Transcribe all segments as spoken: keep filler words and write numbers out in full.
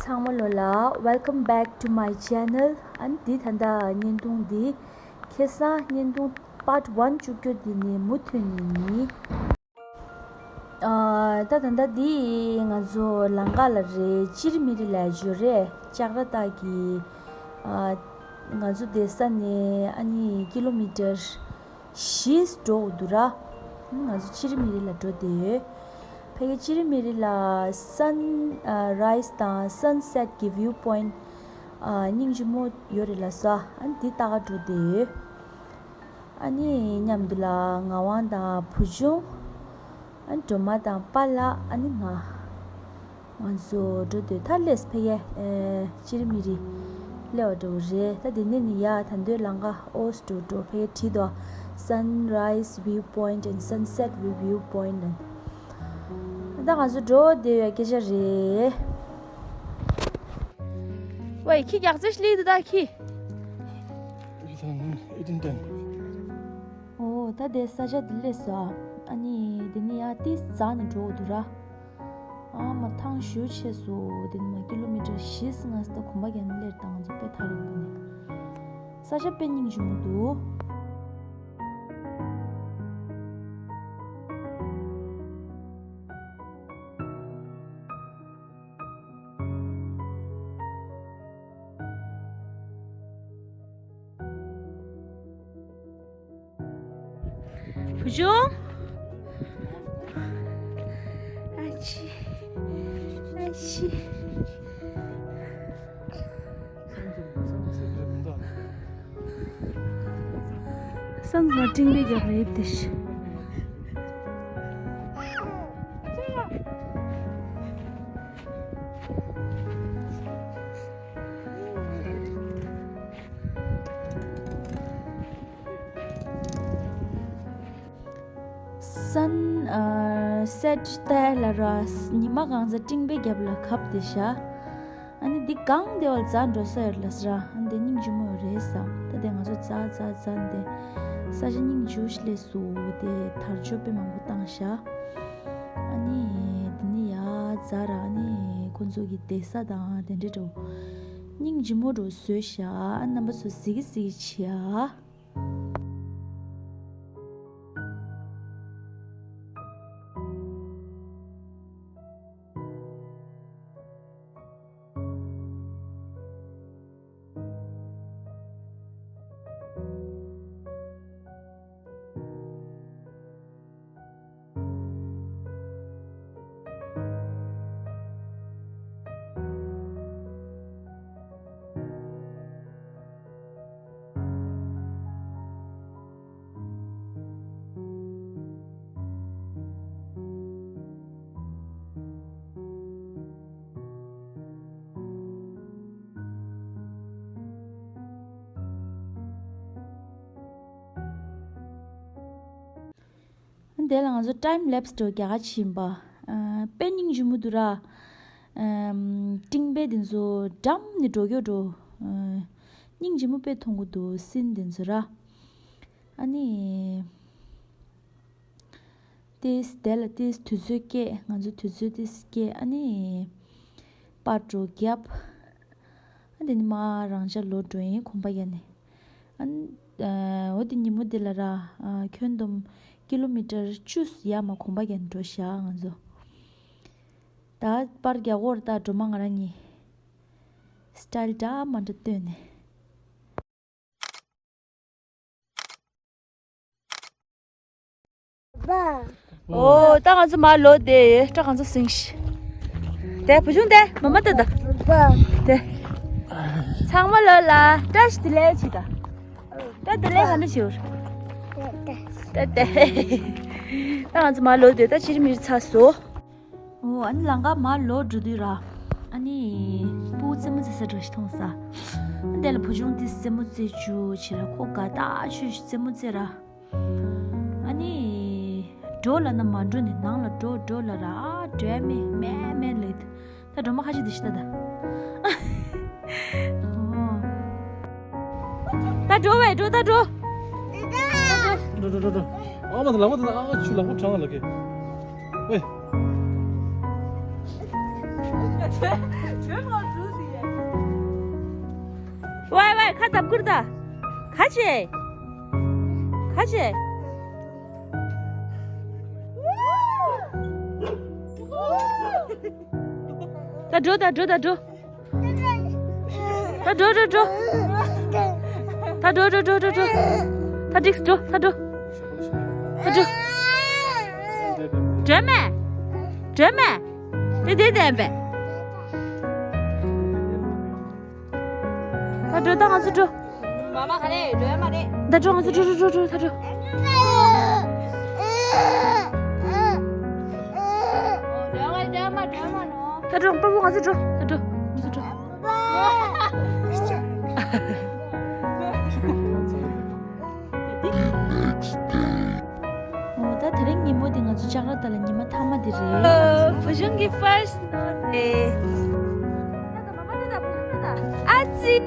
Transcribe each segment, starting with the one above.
ཚང་མ་ལོ་ལ། Welcome back to my channel. ཨ་ནི་འདི་ད་ལྟ་བརྙན་ཐུང་འདི་ཁ་སང་བརྙན་ཐུང་part one བཅུག་རྒྱུ་འདི་ནས་མུ་མཐུད་ནས་ཡིན། ཨ། ད་ད་ལྟ་འདི་ང་ཚོ་ལམ་ཁ་ལ་རེད། ཅིར་མི་རི་ལ་འབྱོར་རེད། ལྕགས་ར་སྟག་གི། ཨ། ང་ཚོ་བསྡད་ས་ནས་ཨ་ནི་ཀི་ལོ་མི་ཊར་བཞི་འགྲོ་དགོས་འདུག་ར། ང་ཚོ་ཅིར་མི་རི་ལ་འགྲོ་བསྡད་ཡོད། ཕ་གི་ཅིར་མི་རི་ལ་སན་རའི་སི་དང་སན་སེཊ་གི་བིའུ་པོའིན་ཊི། ཨ། སྙིང་རྗེ་མོ་ཡོད་རེད་ལ་ས། ཨ་ནི་འདི་ལྟ་ག་འགྲོ་བསྡད་ཡོད། ཨ་ནི་མཉམ་དུ་ལ་ངག་དབང་དང་བུ་ཆུང་། ཨ་ནི་སྒྲོལ་མ་དང་པཱ་ལགས། ཨ་ནི་ང་། ང་ཚོ་འགྲོ་འདོད་ཐག་ལས་ཕ་གི། ཨེ། ཅིར་མི་རི་སླེབས་པ་འདྲ་བོ་རེད། ད་དེ་ནས་ནི་ཡ་ད་འདོད་ལམ་ཁ་ཨོ་སི་འགྲོ་འགྲོ་ཕ་གི་བྲིས་འདུག Sunrise view point and sunset view point and། ད་ང་ཚོ་འགྲོ་བསྡད་ཡོད་སྐད་ཆ་རེད། ཝེ་ཁྱི་རྒྱགས་ཚད་ལི་འདུག་ད་ཁྱི། ཨོ་ད་དེ་ས་ཆ་འདི་སླེབས་སོང་། ཨ་ནི་དེ་ནས་ཡ་ཏིས་འཛེགས་ནས་འགྲོ་དགོས་འདུག་ར། ཨ་མ་ཐང་ཞུ་ཆེ་སོ། དེ་ནི་མ་ཀི་ལོ་མི་ཊར་བཞི་ཟིན་ང་ས་ད་གོམ་པ་རྒྱག་ནས་སླེབས་དང་ང་ཚོ་དཔེ་ཐག་རིང་པོ་ནས། ས་ཆ་དཔེ་སྙིང་རྗེ་མོ་འདུག་བུ་ཆུང་། ཨ་ཅི། ཨ་ཅི། སང་ང་ཏིང་པེ་རྒྱབ་ལ་ཡིབ་དེ་ཤི། སན་སེཊ་ལྟ་ཡ་ལ་ར། ཉི་མ་གང་ཚ་སྤྲིན་པའི་རྒྱབ་ལ་གབ་བསྡད་ཤག་ཨ་ནི་འདི་གང་བདེ་བ་ལ་འཛེགས་འགྲོ་ས་ཡོད་ལ་ཟེར་ར། ཨ་ནི་འདི་སྙིང་རྗེ་མོ་ཡོད་རེད་ས། ད་དེ་ང་ཚོ་འཛེགས་འཛེགས་འཛེགས་འདི་ས་ཆ་སྙིང་རྗེ་པོ་ཞིག་སླེབས་སོང་། དེ་དར་ལྕོག་དཔེ་མང་པོ་བཏང་ཤག་ཨ་ནི་འདི་ནས་ཡར་འཛེགས་ར། ཨ་ནི་ཁོང་ཚོ་གི་བསྡད་ས་དང་དེ་འདྲ་འགྲོ། སྙིང་རྗེ་མོ་འགྲོ་བཟོས་ཤག་ཨ་རྣམ་པ་ཚོ་གཟིགས་གི་གཟིགས་གི་བྱེད་ཨ། དེ་ལ་ང་ཚོ་ཊའིམ་ལེབས་འགྲོ་རྒྱ་གར་ཕྱིན་པ། ཨ། དཔེ་སྙིང་རྗེ་མོ་འདུག་ར། ཨམ། སྤྲིན་པ་དེ་ཚོ་འགྲམ་ནས་འགྲོ་རྒྱུ་འགྲོ། ཨ། སྙིང་རྗེ་མོ་དཔེ་མཐོང་གི་འདུག་སིན་དེ་ཚོ་ར། ཨ་ནི། ཏིས་དེ་ལ་ཏིས་དུས་ཚོད་སྐྱེལ། ང་ཚོ་དུས་ཚོད་ཏིས་སྐྱེལ། ཨ་ནི་པར་འགྲོ་བརྒྱབ། ཨ་དེ་ནི་མ་རང་ཅག་ལོག་འགྲོ་ཡིན་གོམ་པ་རྒྱག་ནས། ཨ་ནི་འོ་དེ་ཉིན་མོ་དེ་ལ་ར། ཨ། ཁྱོན་བསྡོམས་ཀི་ལོ་མི་ཊར་བཅུ་ཡར་མར་གོམ་པ་རྒྱག་ནས་འགྲོ་ཤག་ང་ཚོ། ད་པར་རྒྱག་གོ་ར། ད་སྒྲོལ་མ་ང་རང་གཉིས་སི་ཊལ་འདྲ་མ་འདྲ་བཏོན་ནས། ཨོ། ད་ང་ཚོ་མར་ལོག་བསྡད་ཡོད། སྐྲ་གང་ཚོ་སིང་ཤི། དེ་བུ་ཆུང་དེ་མ་མ་ལྟ་ད། དེ་ཚང་མ་ལོ་ལ་བཀྲ་ཤིས་བདེ་ལེགས་བྱེད་ད། བཀྲ་བདེ་ལེགས་ག་འདྲ་བྱེད། ད་དེ། ད་ང་ཚོ་མར་ལོག་བསྡད། ད་ཕྱིར་མིར་ཚར་སོང་། ཨོ། ཨ་ནི་ལམ་ཁ་མར་ལོག་འགྲོ་དུས་ར། ཨ་ནི་སྤུ་གུ་རྩེད་མོ་རྩེ་ས་འདྲ་ཞིག་མཐོང་ས། ཨ་ནི་དེ་ལ་བུ་ཆུང་དེ་རྩེད་མོ་རྩེ་བཅུག་བྱེད་ར། ཁོ་དགའ་ཐག་ཆོད་ཞིག་རྩེད་མོ་རྩེ་ར། ཨ་ནི་འགྲོ་ལབ་ན་མ་འགྲོ་ནས། ནང་ལ་འགྲོ་འགྲོ་ལབ་ར། ཨ་འགྲོ་ཡ་མེད། མེད་མེད་ལབ། ད་སྒྲོལ་མ་ཁ་ཤས་དེ་ཤི་ད་ད། ཨོ། ད་འགྲོ་བས། འགྲོ་ད་འགྲོ། འགྲོ་འགྲོ་འགྲོ་འགྲོ། ཨ་མ་ད་ལག་པ་ད། ཨ་ཆུ་ལག་པ་གྲང་ལ་གི། ཝེ། ཝའི་ཝའི་ཁ་བརྡབ་ཁུར་ད། ཁ་ཆེ། ཁ་ཆེ། ད་འགྲོ་ད་འགྲོ་ད་འགྲོ། ད་འགྲོ་འགྲོ་འགྲོ། ད་འགྲོ་འགྲོ་འགྲོ་འགྲོ་འགྲོ། ད་འགྲིགས་འགྲོ་ད་འགྲོ། ད་འགྲོ། འགྲོ་མེད། འགྲོ་མེད། དེ་དེ་དེ་བས། ད་འགྲོ་ད་ང་ཚོ་འགྲོ། མ་མ་ག་ལེ་འགྲོ་ཡ་མ་རེད། ད་འགྲོ་ང་ཚོ་འགྲོ་འགྲོ་འགྲོ་འགྲོ་ད་འགྲོ། འགྲོ་ཡ་མ་འགྲོ་ཡ་མ་འགྲོ་ཡ་མ་ནོ། ད་འགྲོ་པ་པོ་ང་ཚོ་འགྲོ་ད་འགྲོ། ང་ཚོ་འགྲོ། འོ་ད་དེ་རིང་ཉིན་མོ་འདི་ང་ཚོ་ལྕགས་ར་ད་ལ་ཉི་མ་མཐའ་མ་འདི་རེད། བུ་ཆུང་གི་first snow རེད། ཨ་ཙི།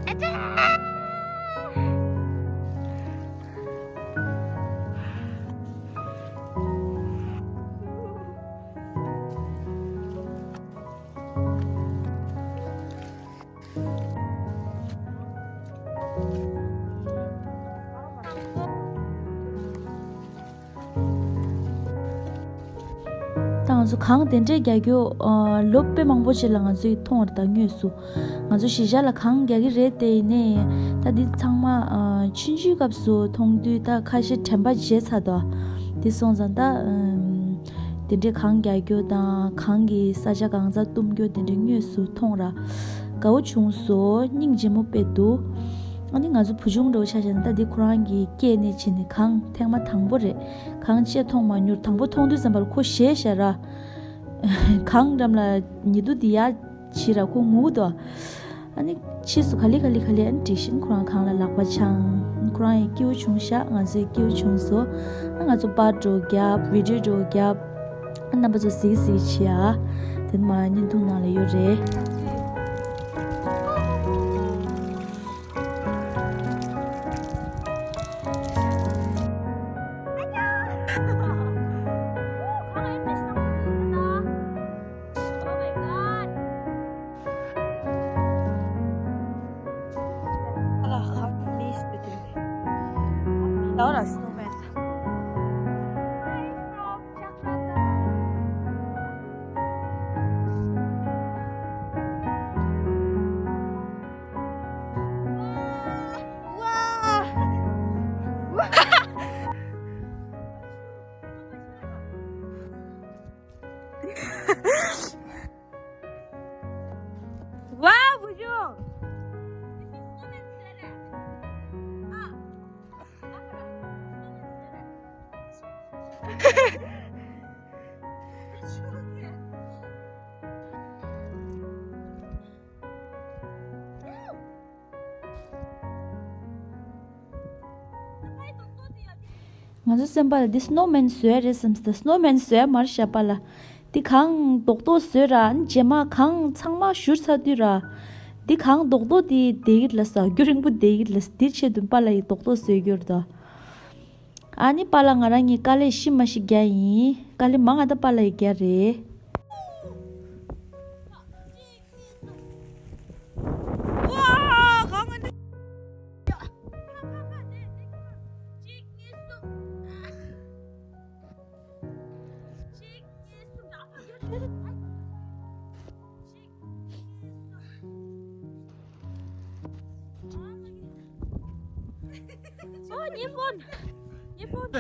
ཨ་ཙི། ད་ང་ཚོ་གངས་དེ་འདྲས་རྒྱག་རྒྱུ་ཨ་ལོ་དཔེ་མང་པོ་ཅིག་ལ་ང་ཚོས་མཐོང་བ་རེད། ད་དངོས་སུ་ང་ཚོ་གཞིས་ཆགས་ལ་གངས་རྒྱག་གི་རེད་དེ། ཡིན་ནའི་ད་འདི་ཚང་མ་ཨ་ཆུང་ཆུང་སྐབས་སུ་མཐོང་དུས་ད་ཁ་ཤས་དྲན་པ་བརྗེད་ཚར་འདུག་དེ་སོང་ཙང་ད་ཨམ་དེ་འདྲས་གངས་རྒྱག་རྒྱུ་དང་གངས་ཀྱི་ས་ཆ་གང་སར་གཏུམ་རྒྱུ་དེ་འདྲས་དངོས་སུ་མཐོང་ར་དགའ་བོ་བྱུང་སོང་། སྙིང་རྗེ་མོ་དཔེ་འདུག་ཨ་ནི་ང་ཚོ་བུ་ཆུང་འདྲ་བོ་ཆ་བཞག་ན་ད་འདི་ཁོ་རང་གི་སྐྱེས་ནས་བྱས་ནས་གངས་ཐེངས་མ་དང་པོ་རེད། གངས་ཅིག་མཐོང་མ་མྱོང་། དང་པོ་མཐོང་དུས་ཙམ་པ་ལ་ཁོ་ཞེད་ཤག་ར། གངས་འགྲམ་ལ་ཉལ་དུས་དེ་ཡར་ཕྱིན་ར་ཁོ་ངུ་འདུག་ཨ་ནི་ཕྱིས་སུ་ག་ལེ་ག་ལེ་ག་ལེ་ཨ་ནི་དྲན་བཞིན་ཁོ་རང་གངས་ལ་ལག་པ་འཆང་། ཁོ་རང་ཡང་སྐྱིད་པོ་བྱུང་ཤག་ང་ཚོ་ཡང་སྐྱིད་པོ་བྱུང་སོང་། ཨ་ང་ཚོ་པར་འདྲ་བོ་བརྒྱབ། བི་ཌིའོ་འདྲ་བོ་བརྒྱབ། ཨ་རྣམ་པ་ཚོ་གཟིགས་གཟིགས་བྱེད་ཨ། དེ་ནས་མར་བརྙན་ཐུང་ནང་ལ་ཡོད་རེད། Laura Snowman. Wow, བུ་ཆུང་། ང་ཚོ་སེམས་པ་ལ་འདི་སྣོ་མན་བཟོས་རེད་བསམ་སྟེ། སྣོ་མན་བཟོས་མ་རེད་ཤག་པཱ་ལགས། འདི་གངས་རྡོག་རྡོག་བཟོས་ར། རྗེས་མ་གངས་ཚང་མ་བཞུར་ཚར་དུས་ར། འདི་གངས་རྡོག་རྡོག་འདི་བསྡད་ཀྱི་རེད་ལ། ས་རྒྱུ་རིང་པོ་བསྡད་ཀྱི་རེད་ལ། འདི་ཆེད་དུ་པཱ་ལགས་ཀྱིས་རྡོག་རྡོག་བཟོས་རྒྱུ་རེད་དོ། ཨ་ནི་པཱ་ལགས་ང་རང་གཉིས་དཀའ་ལས་ཤི་མ་ཤི་རྒྱག་ཡིན། དཀའ་ལས་མང་ང་དང་པཱ་ལགས་ཀྱིས་རྒྱག་རེད། ཨོ། ངའི་ཕོན། ངའི་ཕོན།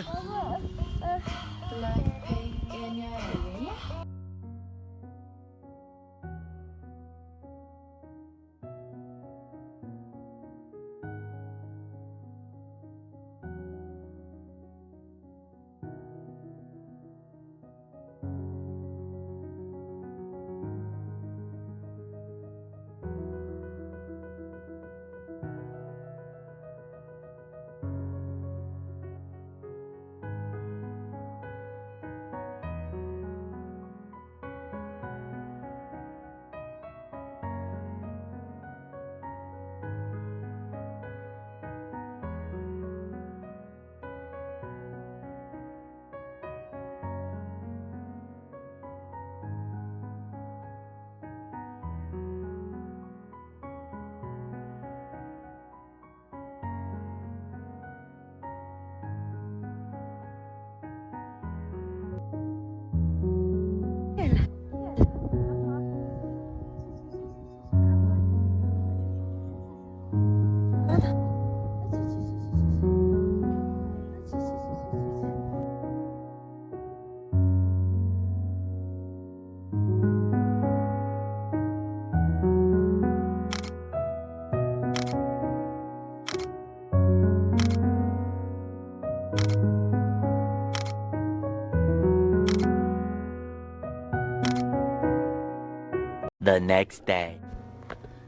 The next day.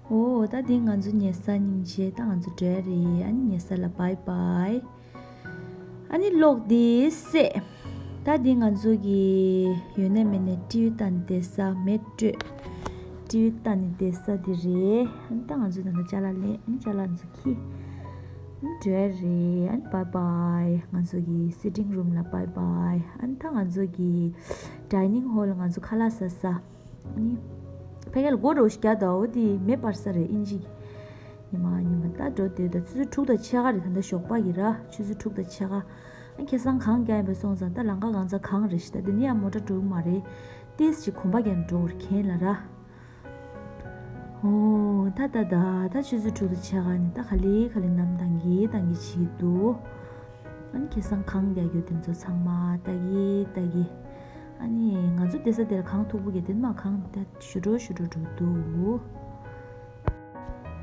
ཨོ་ད་འདི་ང་ཚོ་ཉལ་ས་སྙིང་རྗེ། ད་ང་ཚོ་འགྲོ་ཡ་རེད། ཨ་ནི་ཉལ་ས་ལ་བྷའི་བྷའི། ཨ་ནི་གློག་འདི་བསད། ད་འདི་ང་ཚོ་གི་ཡོད་ན་མེད་ན་ཊི་ཝི་ལྟ་ནས་བསྡད་ས་མེད་སྤྲོད། ཊི་ཝི་ལྟ་ནས་བསྡད་ས་འདི་རེད། ཨ་ནི་ད་ང་ཚོ་ད་ལྟ་ཅ་ལག་ལེན། ཨ་ནི་ཅ་ལག་ང་ཚོ་འཁྱེར། ཨ་ནི་འགྲོ་ཡ་རེད། ཨ་ནི་བྷའི་བྷའི། ང་ཚོ་གི་སི་ཊིང་རུམ་ལ་བྷའི་བྷའི། ཨ་ནི་ད་ང་ཚོ་གི་ཌའི་ནིང་ཧོལ་ལ་ང་ཚོ་ཁ་ལག་ཟ་ས། ནི། ཕ་གི་ལ་སྒོ་འདྲ་བོ་ཞིག་རྒྱག་འདུག་འོ་དེ་མེ་སྤར་ས་རེད། ཨིན་ཇི་གི། ཉི་མ་ཉི་མ་ད་འགྲོ་དུས་ད་ཆུ་ཚོད་དྲུག་དང་ཕྱེད་ཀ་རེད། ད་ལྟ་ཞོགས་པ་གི་ར། ཆུ་ཚོད་དྲུག་དང་ཕྱེད་ཀ་ཨ་ཁ་སང་གངས་རྒྱག་ཡིན་པ་སོང་ཙང་ད་ལམ་ཁ་གང་ཚ་གངས་རེད་ཤག་ད་དེ་ནས་ཡང་མོ་ཊ་འགྲོ་གི་མ་རེད། ཏིས་ཅིག་གོམ་པ་རྒྱག་ནས་འགྲོ་དགོས་རེད་གན་ལ་ར། ཨོ་ད་ད་ད་ད་ཆུ་ཚོད་དྲུག་དང་ཕྱེད་ཀ་ནས་ད་ག་ལེ་ག་ལེ་ནམ་བཏང་གི་བཏང་གི་བྱེད་ཀྱི་འདུག་ཨ་ནི་ཁ་སང་གངས་རྒྱག་རྒྱུ་དེ་ཚོ་ཚང་མ་ལྟ་གི་ལྟ་གི། ཨ་ནི་ང་ཚོ་བསྡད་ས་དེར་གངས་མཐུག་པོ་གི་དེ་མ་གངས་དེ་ཞུ་འགྲོ་ཞུ་འགྲོ་འགྲོ་འདུག་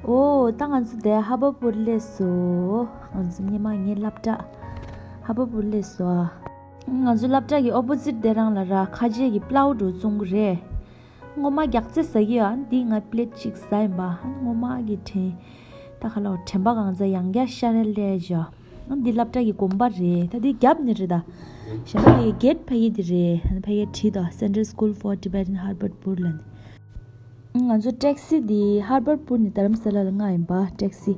ཨོ་ད་ང་ཚོ་དེ་ཧར་བར་པུར་སླེབས་སོང་། ང་ཚོ་སྔོན་མ་ངའི་སློབ་གྲྭ་ཧར་བར་པུར་སླེབས་སོང་ཨ། ང་ཚོ་སློབ་གྲྭ་གི་ཨོ་པོ་ཟིཊ་དེ་རང་ལ་ར་ཁ་ཆེ་གི་པླའུ་འདྲ་བཙོང་གི་རེད། སྔོན་མ་རྒྱགས་ཚད་ཟ་གི་ཡོད། ཨ་ནི་འདི་ང་པི་ལེཊ་གཅིག་ཟ་ཡིན་པ། ཨ་ནི་སྔོན་མ་གི་དྲན། ད་ཁ་ལོ་དྲན་པ་གང་ཚ་ཡང་བསྐྱར་ཤར་རེ་སླེབས་བྱ། ཨ་ནི་འདི་སློབ་གྲྭ་གི་དགོན་པ་རེད། ད་འདི་རྒྱབ་ནས་རེད་ད། གཞན་པ་ཡི་གེ་ཊི་ཕ་གི་འདི་རེད། ཨ་ནི་ཕ་གི་བྲིས་ད། Center School for Tibetan Harbarpur ལབ་ནས། ང་ཚོ་ཊེག་སི་འདི་ཧར་བར་པུར་ནས་རྡ་རམ་ས་ལ་ལ་མངགས་ཡིན་པ། ཊེག་སི།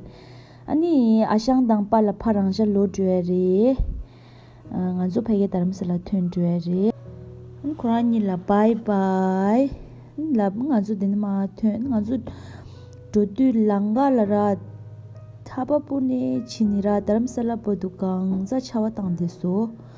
ཨ་ནི་ཨ་ཞང་དང་པཱ་ལགས་ཕར་རང་ཤག་ལོག་འགྲོ་ཡ་རེད། ང་ཚོ་ཕ་གིའི་རྡ་རམ་ས་ལ་ཐོན་འགྲོ་ཡ་རེད། ཁོ་རང་གཉིས་ལ་བྷའི་བྷའི་ལབ། ང་ཚོ་འདི་ནས་མར་ཐོན། ང་ཚོ་འགྲོ་དུས་ལམ་ཁ་ལ་ར་ཧར་བར་པུར་ནས་ཕྱིན་ནས་ར་རྡ་རམ་ས་ལ་བར་དུ་གང་ཙམ་ཆར་པ་བཏང་བསྡད་སོང་།